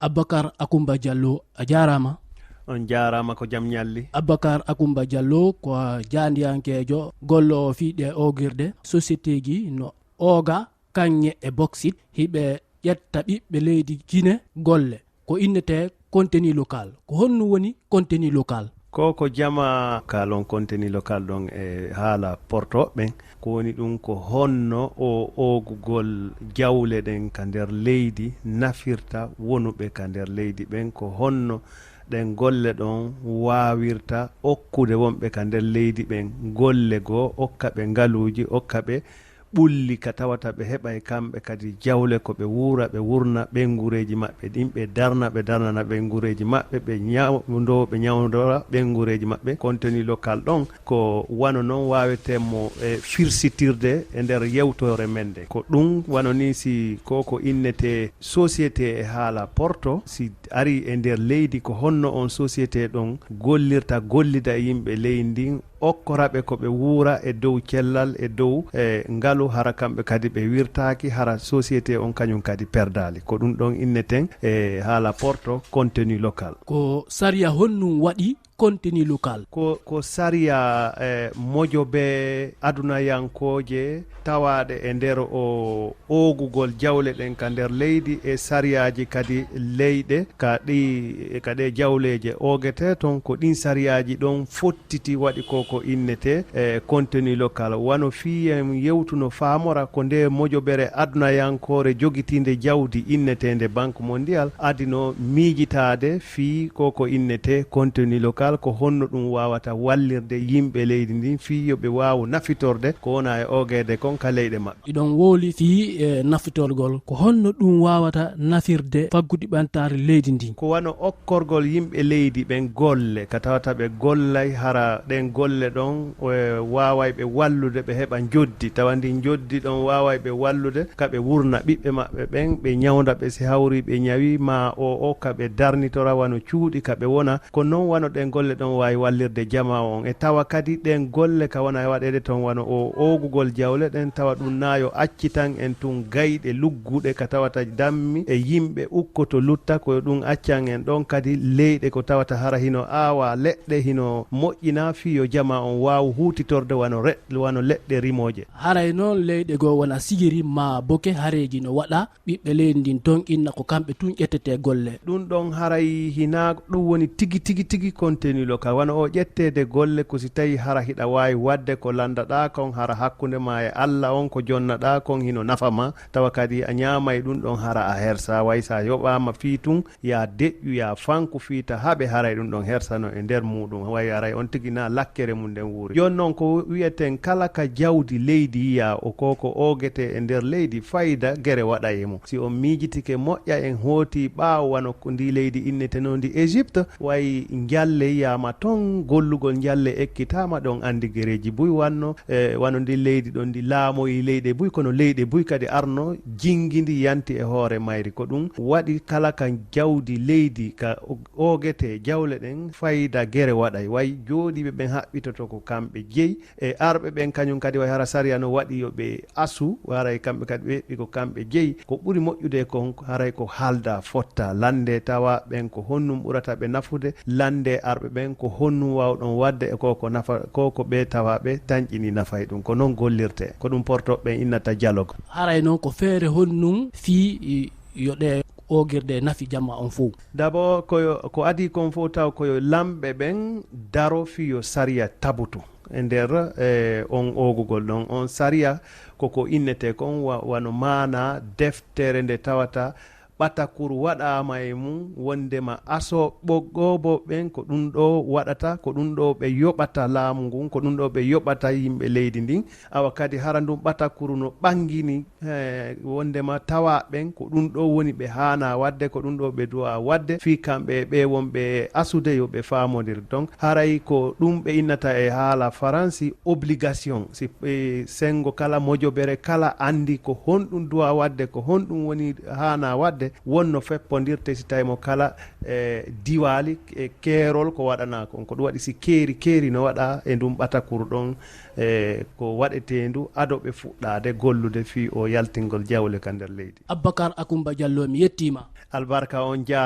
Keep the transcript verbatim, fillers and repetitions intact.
Abubakar Akumba Jallo, a jaaraama. On jaaraama, ko jam ñalli. Abubakar Akumba Jallo ko jaandiyankeejo golloowo fii ɗee oogirɗe. Sosieteeji no ooga kaŋŋe e boksit, hiɓe ƴetta ɓiɓɓe leydi Gine golle. Ko innetee contenu local. Ko honno woni contenu local? Ko ko jama kalon contenu local ɗon e haala porto ɓen. Ko woni ɗum ko honno o oogugol jawle ɗen ka nder leydi nafirta wonuɓe ka nder leydi ɓen, ko honno ɗen golle ɗon waawirta okkude wonɓe ka nder leydi ɓen golle goo, okka ɓe ngaluuji, okka ɓe ɓulli ka tawata ɓe heɓay kamɓe kadi jawle ko ɓe wuura, ɓe wurna ɓeynguureeji maɓɓe ɗin, ɓe darna, ɓe darnana ɓeynguureeji maɓɓe, ɓe ñawndoo, ɓe ñawndora ɓeynguureeji maɓɓe. Contenu local ɗon ko wano non waaweten mo, e, firsitirde e nder yewtoore men nde. Ko ɗum wano ni si ko ko innetee société e haala porto, si ari e nder leydi, ko honno on société ɗon gollirta, gollida e yimɓe leydi ndin, okkora ɓe ko ɓe wuura e dow cellal, e dow, e ngalu, hara kamɓe kadi ɓe wirtaaki, hara société on kañum kadi perdaali. Ko ɗum ɗon inneten e haala porto contenu local. Ko sariya honɗum waɗi contenu local? Ko, ko sariya, e, mojobe adunayankooje tawaaɗe e nder o oogugol jawle ɗen ka nder leydi e sariyaaji kadi leyɗe ka ɗi, ka ɗe jawleeje oogetee ton, ko ɗin sariyaaji ɗon fottiti waɗi ko ko innetee, e, contenu local. Wano fii en yewtuno faamora ko nde mojobere adunayankoore jogitiinde jawdi inneteende Banque Mondiale adino miijitaade fii ko ko innetee contenu local, ko honno ɗum waawata wallirde yimɓe leydi ndin fii yo ɓe waawu nafitorde ko wona e oogeede kon ka leyɗe maɓɓe. Iɗon wowli fii, e, nafitorgol. Ko honno ɗum waawata nafirde faggudu ɓantaare leydi ndin? Ko wano okkorgol yimɓe leydi ɓen golle, ka tawata ɓe gollay, hara ɗen golle ɗon, e, waaway ɓe wallude ɓe heɓa njoddi. Tawa ndin njoddi ɗon waaway ɓe wallude ka ɓe wurna ɓiɓɓe maɓɓe ɓen, ɓe ñawnda ɓe si hawri ɓe ñawi, ma o, o ka ɓe darnitora wano cuuɗi ka ɓe wona. Ko non wano ɗen golle ɗon waawi wallirde jamaa on. E tawa kadi ɗen golle ka wona e waɗeede ton wano o oogugol jawle ɗen, tawa ɗum na yo accitan en tun gayɗe lugguɗe ka tawata dammi e yimɓe ukkoto lutta, ko ɗum accan en ɗon kadi leyɗe ko tawata hara hino aawa leɗɗe, hino moƴƴina fii yo jamaa on waawu huutitorde wano re-, wano leɗɗe rimooje. Haray non leyɗe goo wona sigiri maa boke hareeji no waɗa, ɓiɓɓe leydi ndin ton inna ko kamɓe tun ƴettetee golle. Ɗum ɗon haray hinaa ɗum woni tigi, tigi, tigi contenu local. Wano o ƴetteede golle ko si tawi hara hiɗa waawi waɗde ko lanndaɗaa kon, hara hakkunde maa e Alla on ko jonnaɗaa kon hino nafa ma, tawa kadi a ñaamay ɗum ɗon hara a hersa. Way sa yoɓaama fii tun, ya deƴƴu, ya fanku fii ta haɓe haray ɗum ɗon hersano e nder muuɗum. Way aray on tigi na lakkere mum nden wuuri. Jooni non ko wi'eten kala ka jawdi leydi yiya o ko, ko oogete e nder leydi, fayda gere waɗa e mum. Si on miijitike moƴƴa, en hooti ɓaawo wano ko ndi leydi innetenoondi Égypte, way njalle yiyaama ton, gollugol njalle ekkitaama ɗon, anndi gereeji buy wanno, e, wano ndi leydi ɗon ndi laamoyi leyɗe buy, kono leyɗe buy kadi arno jingindi yanti e hoore mayri. Ko ɗum waɗi kala ka jawdi leydi ka oogete jawle ɗen, fayda gere waɗay. Way jooɗiiɓe ɓen haɓɓitoto ko kamɓe jeyi, e arɓe ɓen kañum kadi way hara sariya no waɗi yo ɓe asu, haray kamɓe kadi ɓe heɓi ko kamɓe jeyi. Ko ɓuri moƴƴude kon haray ko haalda fotta, lande tawa ɓen ko honnum ɓurata ɓe nafude, lande arɓe ɓen ko honnum waawɗon waɗde e ko ko nafa, ko ko ɓe tawa ɓe tanƴini nafay ɗum. Ko non gollirte. Ko ɗum porto ɓen innata dialogue. Haray non ko feere honnum fii yo ɗe oogirɗe nafi jama on fow? D'abord, ko yo, ko adii kon fow taw ko yo lamɓe ɓen daro fii yo sariya tabutu e nder, e, on oogugol ɗon. On sariya ko ko innetee kon wa-, wano maana deftere nde tawata ɓatakuru waɗaama e mum wondema aso ɓoggoobo ɓen ko ɗum ɗo waɗata, ko ɗum ɗo ɓe yoɓata laamu ngun, ko ɗum ɗo ɓe yoɓata yimɓe leydi ndin. Awa kadi hara ndun ɓatakuru no ɓangini, eh, wondema tawa ɓen ko ɗum ɗo woni ɓe haana waɗde, ko ɗum ɗo ɓe duwa waɗde, fii kamɓe e ɓe wonɓe e asude yo ɓe faamondir. Donc, haray ko ɗum ɓe innata e haala faransi obligation. Si, eh, sengo kala, mojobere kala andi ko honɗum duwa waɗde, ko honɗum woni haana waɗde, wonno feppondirte si tawi mo kala, eh, diwaali, eh, keerol ko waɗanaa kon. Ko ɗum waɗi si keeri, keeri no waɗa e ndun ɓatakuru ɗon, e ko waɗeteendu ado ɓe fuɗɗaade gollude fii o yaltingol jawle ka nder leydi. Abubakar Akumba Jallo, mi yettiima. Albarka on jaara.